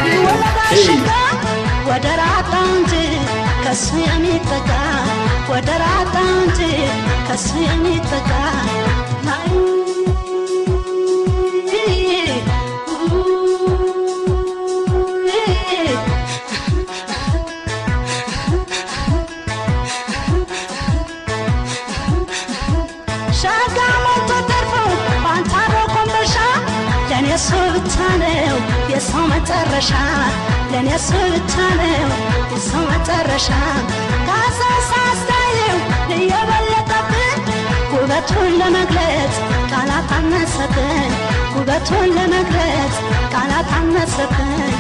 ይወለዳል ወደር አጣ እንጂ ከሱ የሚጠጋ፣ ወደር አጣ እንጂ ከሱ የሚጠጋ። ሸጋ ሞልቶ ተርፎ ባንታሮ ኮምቦልቻ፣ ለእኔ እሱ ብቻ ነው የሰው መጨረሻ፣ ለእኔ እሱ ብቻ ነው የሰው መጨረሻ። ካሰው ሳስታየው እየበለጠብን፣ ውበቱን ለመግለጽ ቃላት አነሰብን፣ ውበቱን ለመግለጽ ቃላት አነሰብን።